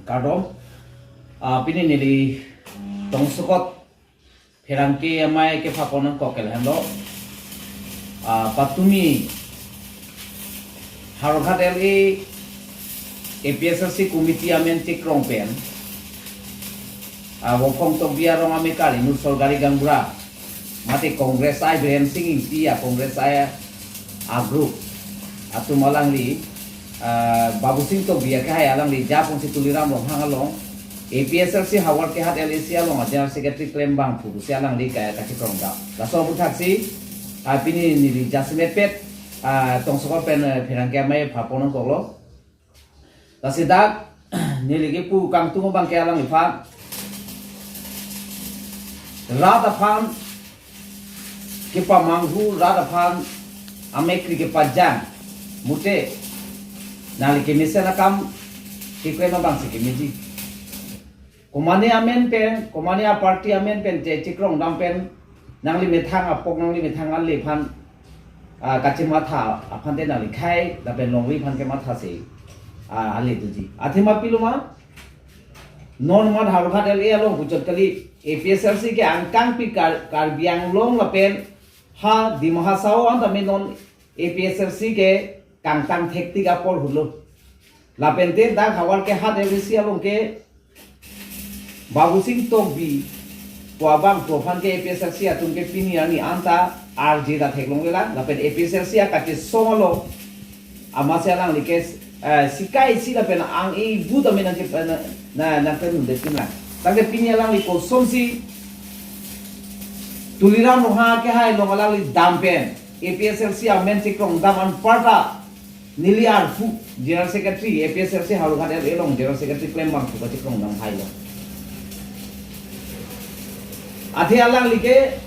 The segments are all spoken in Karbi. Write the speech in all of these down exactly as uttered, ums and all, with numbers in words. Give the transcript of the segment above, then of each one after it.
Kardom. Ah, pini neli Tongsokot pherangke amei kepapon nangkok ke lahenlo. Ah, patumi Howraghat L A A P H L C committee amen chekrong pen, ah, Wokpong Tokbi arong amekar inut Sorgari Gaonbura, mate Congress I Biren Singh Ingti a Congress I a group atum alangli, ah, Babusing Tokbi akehai alangli japonsi Tuliram Ronghang along A P H L C Howraghat L A C along a General Secretary klembang pusi alangli kaya kachekrong dam. Laso aputhaksi, ah, pini neli jasemet pet, ah, Tongsokot pen, eh, pherangke amei papon nangkoklo. Lasi dak neli kepu kangtung abangke alangliphan rat aphan kepamanghu, rat aphan amekkri kepajang mute nangli kemesen akam keklem abangsi kemeji. Komane amen pen, komane a party amen pen che chekrong dam pen, nangli methang apok, nangli methang ale aphan, ah, kachematha aphan te nangli khei, lapen longri aphan kemathasi, ah, ale doji. Athema piloma, non mat Howraghat L A along kuchot kali, A P H L C ke angkangpi Kar-, Karbi Anglong lapen ha Dima Hasao an tame non A P H L C ke kangtang thektik apor hulo. Lapen te dak Howraghat L A C along ke Babusing Tokbi pu abang pu aphan ke A P H L C atum ke pini arni anta arje ta theklonglelang. Lapen A P H L C akachesong along amatsi alangli ke, eh, sikai si lapen ang-e bu tame nang ke, eh, na, na, nangklemdunde pinlang. Tangte pini alangli kosonsi Tuliram Ronghang akehai along alangli dam pen A P H L C amen chekrong dam anparta neli arpu General Secretary A P H L C Howraghat L A along General Secretary klembang pu kachekrong dam hailo. Athe alangli ke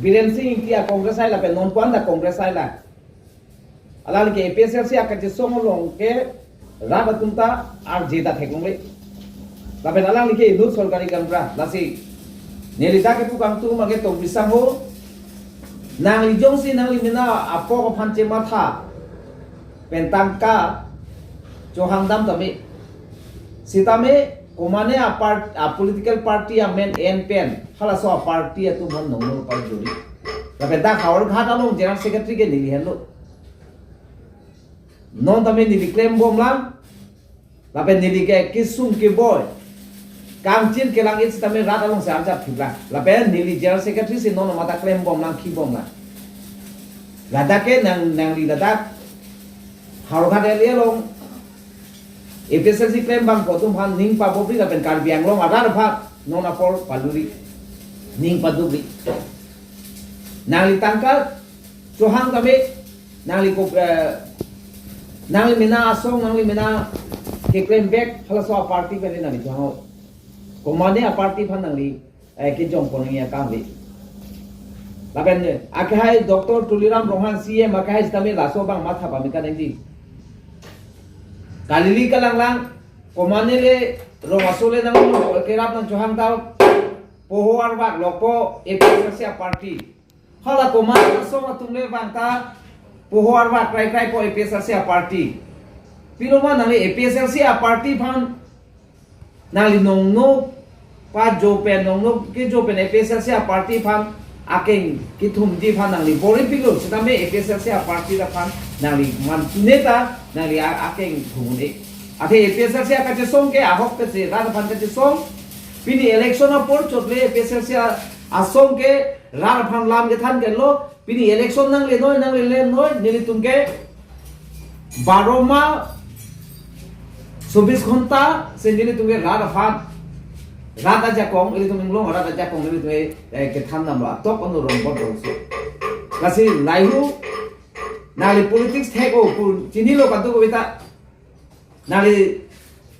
Biren Singh Ingti a Congress I lapen non pu anta Congress I la. Alangli ke A P H L C akachesong along ke rat atum ta arje ta theklongle. Lapen alangli ke inut Sorgari Gaonbura. Lasi neli dak kepu kangtung abangke Tokbi sangho, nangli jongsi nangli mena apok aphan chematha pen tangka chohang dam tame, sitame komane a part-, a political party amen en pen halaso a party atum aphan nongno pajori. Lapen dak Howraghat along General Secretary ke neli henlo. Non tame neli klembomlang. Lapen neli ke kesung keboi, kangchir kelang-it sitame rat alongsi arjap thiplang. Lapen neli General Secretary si non mata klembomlang, khibomlang. Ladak ke nang, nangli ladak Howraghat L A along A P H L C klembang pu atum aphan ning pabopri lapen Karbi Anglong arat aphan non apor paluri, ning padupri. Nangli tangka chohang tame, nangli ko, eh, nangli mena asong, nangli mena keklem bek halaso a party pen nangli chohang. Komane a party aphan nangli, eh, kejongpon nangji akam le. Lapen, eh, akehai Doctor Tuliram Ronghang C M akehai sitame laso abang matha pame kaningje. Kalili kalanglang, komane le rong aso le nanglo, kerap nangchohang ta poho arvak lokpo A P H L C a party. Hala komane asong atum le vangta poho arvak krai krai po A P H L C a party. Piloma nangli A P H L C a party aphan nangli nongno pajo pen, nongno kejo pen A P H L C a party aphan akeng kethumji aphan nangli bor-i pilo, sitame A P H L C a party aphan nangli mantu neta nangli a-, akeng thum un-e. Athe A P H L C akachesong ke ahok kese rat aphan kachesong. Pini election apor chot le A P H L C a-, asong ke rat aphan lam kethan kelo. Pini election nangle noi, nangle le noi, nelitum ke baro ma sobis ghonta si nelitum ke rat aphan, rat ajakong, nelitum inglong rat ajakong, nelitum ke, eh, kethan damlo, atok ono rongbot rongso. Lasi laihu, nangli politics thek-o pu chinilo katu ko beta. Nangli,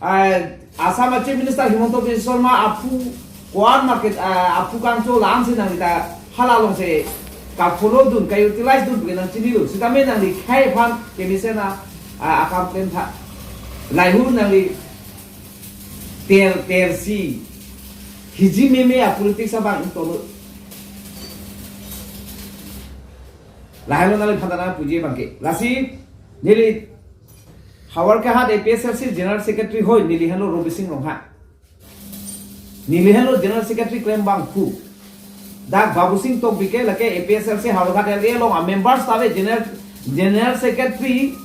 ah, Assam a Chief Minister Himanta Biswa Sarma aphu ko-an market, ah, aphu kangcho lam si nangli ta hala alongsi ka-follow dun, ka-utilize dun pu ke nang chinilo. Sitame nangli khei aphan kemesen a, ah, akam klem tha. Laihu nangli ter, tersi hiji meme a politics abang intolo. Lahelo nangli phantang nangpuji abangke. Lasi neli Howraghat A P S L C General Secretary hoi, neli henlo Robising Ronghang. Neli henlo General Secretary klem abang pu. Dak Babusing Tokbi ke lake A P S L C Howraghat L A along a members ta ave, General, General Secretary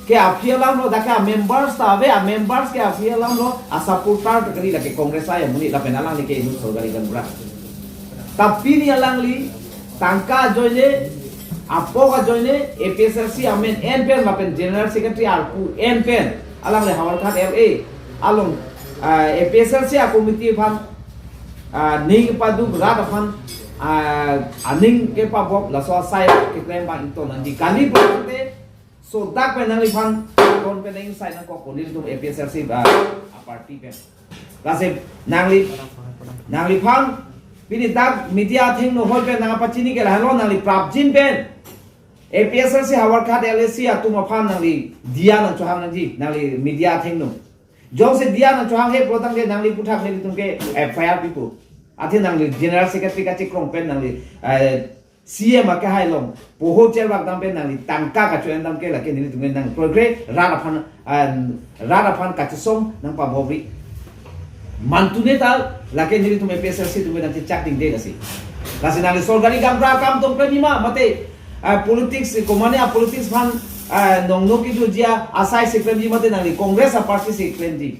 ke aphi alam lo, dak ke a members ta ave, a members ke aphi alam lo, a supporter ta kali lake Congress ai amonit lapen alangli ke inut sorkari gaonbura. Ta pini alangli tangka ajoine, apok ajoine, A P S L C amen en pen lapen General Secretary arpu en pen alangli Howraghat L A along, ah, A P S L C a committee aphan, ah, ning paduk rat aphan, ah, aning kepabok laso asai keklem abang ington nangji kali pulote, so dak pen nangliphan kon pen ingsai nangkok pu nelitum A P S L C, ah, a party pen. Lasi nangli, nangliphan pini dak media athengno hoi pen nangpachini ke lahenlo, nangli prapjin pen A P S L C Howraghat L A C atum aphan nangli diya nangchohang nangji, nangli media athengno. Jongsi diya nangchohanghe pulo tangte nangli aphuthak nelitum ke F I R pipo. Athe nangli General Secretary kachekrong pen nangli, eh, C M akehai along poho cherbak dam pen nangli tangka kacho-en dam ke lake nelitum ke nangkroikre rat aphan, ah, rat aphan kachesong nangpabobri. Mantune ta lake nelitum A P S L C atum ke nangchechak dingde lasi. Lasi nangli sorkari gaonbura akam tong klem ma mate, ah, politics, komane a politics aphan, ah, nongno kejutji asai si klemji mate nangli Congress a party si klemji.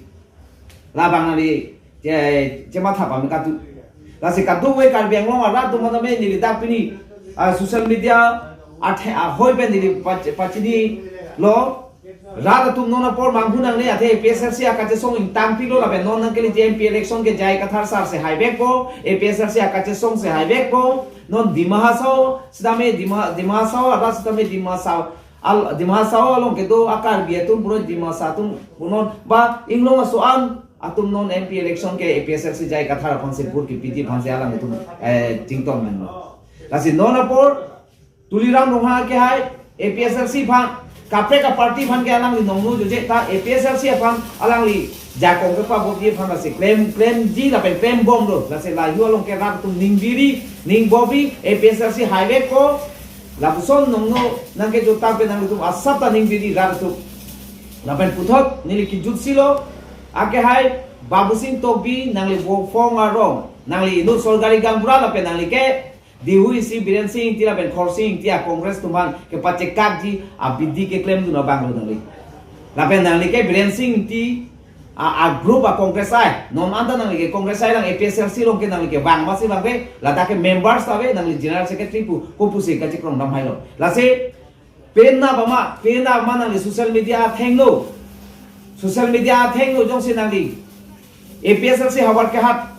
Labang nangli che, chematha pame katu. Lasi katu we Karbi Anglong arat atum mane neli dak pini, ah, social media athe ahoi pen neli pach-, pachinilo. Rat atum non apor manghu nangne, athe A P S L C akachesong ingtangpilo lapen non nangkeleji M P election ke J I Kathar sar si haivekpo, A P S L C akachesong si haivekpo. Non Dima Hasao sitame Dima, Dima Hasao, arat sitame Dima Hasao. Al, Dima Hasao along kedo a Karbi atum punon, Dima Hasao atum punon, ba inglong aso-an atum non M P election ke A P S L C J I Kathar aphan si vote kepiji aphan si alanglitum, eh, chington menlo. Lasi non apor Tuliram Ronghang akehai A P S L C aphan, kaprek a party aphan ke alangli nongno jutje ta A P S L C aphan alangli jakong kepabobji aphan lasi klem, klemji lapen klembomlo. Lasi lahei along ke rat atum ning biri, ning bobri, A P S L C haivekpo. Lapuson nongno nangkejut tang pen nanglitum asap ta ning biri rat atum. Lapen puthot neli kejutsilo, akehai Babusing Tokbi, nangli Bopong arong, nangli inut sorkari gaonbura lapen nangli ke Dihu isi Biren Sing Ingti lapen Khorsing Ingti a Congress atum aphan kepachekakji abidi keklemdun abanglo nangli. Lapen nangli ke Biren Sing Ingti a, a group a Congress ai. Non anta nangli ke Congress ai lang A P S L C along ke nangli ke vang masi vangve, ladak ke members ta ave, nangli General Secretary pu kopusi kachekrong dam hailo. Lasi penap ma, penap ma nangli social media athengno. Social media athengno jongsi nangli A P S L C Howraghat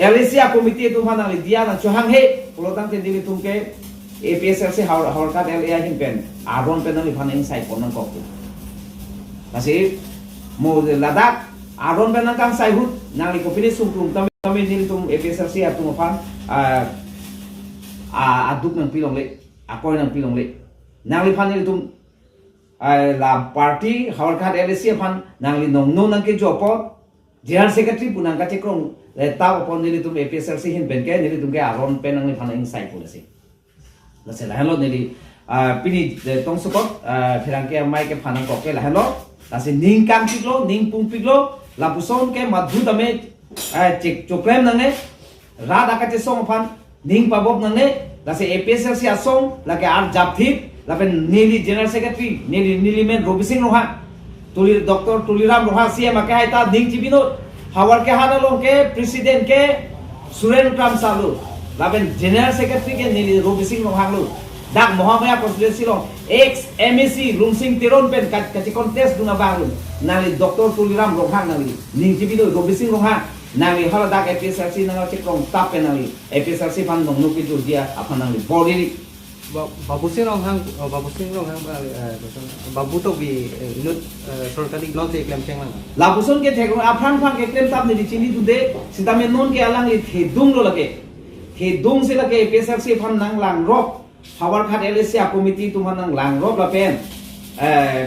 L A C a committee atum aphan nangli diya nangchohanghe pulo tangte nelitum ke A P S L C Howraghat L A ahin pen aron pen nangliphan ingsai pon nangkok. Lasi mo ladak aron pen nangkangsai ahut nangli kopine sungklung tame tame nelitum A P S L C atum aphan, ah, ah, aduk nangpi longle, akoi nangpi longle. Nangliphan nelitum, ah, la party Howraghat L A C aphan nangli nongno nangkejo apot, General Secretary pu nangkachekrong, eh, ta apot nelitum A P S L C ahin pen ke, nelitum ke aron pen nangliphan ingsai pu lasi. Lasi lahenlo neli, ah, pini, eh, tongsukot, ah, pherangke amei kephan nangkok ke lahenlo. Lasi ning kangpiklo, ning pungpiklo, lapuson ke madhu tame, eh, chek choklem nangne, rat akachesong aphan ning pabob nangne, lasi A P S L C asong, lake arjapthip, lapen neli General Secretary, neli, neli men Robising Ronghang, Tuli, Doctor Tuliram Ronghang C M akehai ta ning chibinot, Howraghat along ke President ke Suren Kramsa lo, lapen General Secretary ke neli Robising Ronghang lo, dak Mahamaya constituency along, ex M A C Rungsing Teron pen ka, kachi contest dun abang lo, nangli Doctor Tuliram Ronghang nangli, ning chibinot Robising Ronghang, nangli haladak A P S L C nangchekrong tap pen nangli A P S L C aphan nongno kejutji aphan nangli bor-iri. Ba-, Babusing Ronghang, oh, Babusing Ronghang, eh, eh, Babu Tokbi, eh, inut, eh, sorkari non si klemcheng lang. Lapuson ke thek aphrang aphrang keklem tap neli chinidunde, sitame non ke alangli thedunglo lake. Thedung si lake A P S L C aphan nanglangrok, Howraghat L A C a committee atum aphan nanglangrok lapen, eh,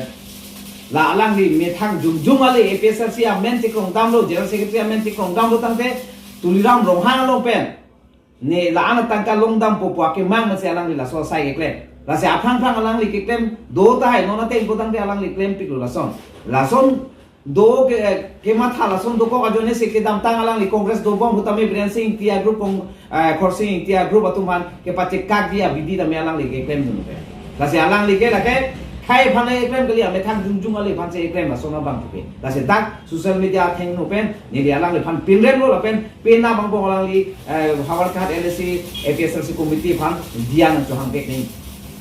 la alangli methang jongjong ale A P S L C amen chekrong damlo, General Secretary amen chekrong damlo tangte, Tuliram Ronghang along pen ne la-an atangka longdampo pu akemang masi alangli laso asai keklem. Lasi aphrang phrang alangli keklem do tahai, non ateng pulotangte alangli klempiklo lason. Lason do ke, kematha lason dokok ajoine si kedamtang alangli Congress dobom putame Biren Singh Ingti a-group kong, eh, Khorsing Ingti a-group atum aphan kepachekakji abidi tame alangli keklemdun pen. Lasi alangli ke lake khei aphan eklem kali, amethang jongjong ale aphan si eklem lason abang pupe. Lasi dak social media athengno pen neli alangliphan pinremlo lapen penap angbong alangli, eh, Howraghat L A C A P H L C committee aphan diya nangchohang pek nang.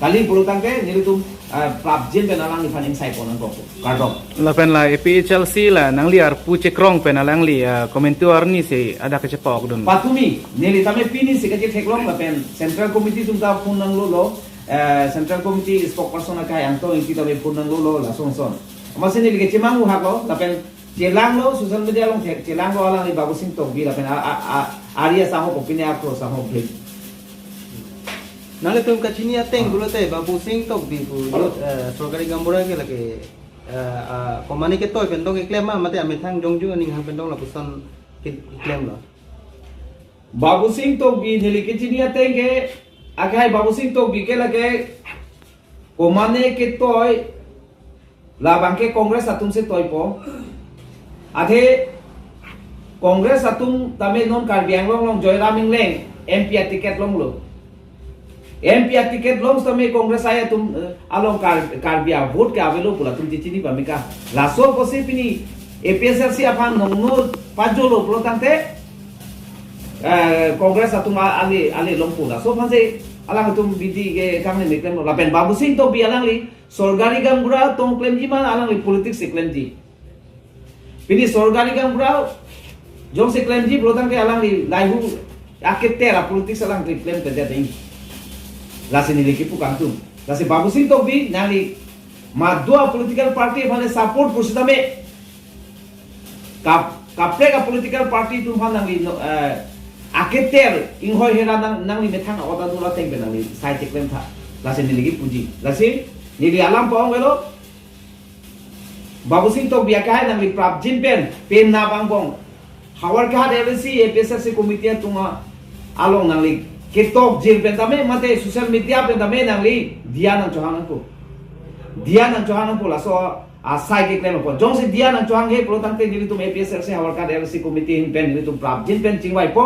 Kali pulotangte nelitum, eh, prapjin pen alangliphan ingsai pon nangkok. Kardom. Lapen la A P H L C la nangli arpu chekrong pen alangli, eh, komantu arni si adak kechepokdun. Patumi, neli tame pini si kachetheklong lapen Central Committee atum ta phone nanglolo, eh, Central Committee spokesperson akai Angtong Ingti tame phone nanglolo lason son. Amatsi neli kechemang uhaklo, lapen chelanglo, social media along the-, chelanglo alangli Babusing Tokbi lapen a, a, a, ari asangho kopine akro asangho bri. Nanglitum kachini ateng pulote Babusing Tokbi pu youth, eh, sorkari gaonbura ke lake, eh, ah, komane ketoi pen dong keklem ma, mate amethang jongjong aning hang pen dong lapuson ke-, keklemlo? Babusing Tokbi neli kechini ateng ke, akhai Babusing Tokbi ke lake komane ketoi, labang ke Congress atum si toipo. Athe Congress atum tame non Karbi Anglong along Joyram Engleng M P a-ticket longlo. M P a-ticket long tame Congress ai atum, eh, along Kar-, Karbi a-vote ke avelo pu latum chechini pameka. Laso apotsi pini A P H L C aphan nongno pajolo pulotangte, eh, Congress atum a-, ale, ale longpo. Laso aphansi alangtum bidi ke kangne meklemlo. Lapen Babusing Tokbi alangli sorkari gaonbura tong klemji ma alangli politics si klemji? Pini sorkari gaonbura jongsi klemji pulotangte alangli lahei aketer a-politics alangli klemkledet ding. Lasi neli kipu kangtung. Lasi Babusing Tokbi nangli madua political party aphan le support pusitame kap-, kaprek a-political party atum aphan nangli no, eh, aketer inghoi hera nang, nangli methang a-order dula teng pen nangli sai cheklem tha. Lasi neli kipuji. Lasi neli alam pa-ong avelo. Babusing Tokbi akhai nangli prapjin pen, penap angbong Howraghat L A C A P H L C committee atum along nangli ketokjir pen tame, mate social media pen tame nangli diya nangchohang nangpo. Diya nangchohang nangpo, laso asai keklem apot. Jongsi diya nangchohanghe pulotangte nelitum A P H L C Howraghat L A C committee ahin pen nelitum prapjin pen chingvaipo.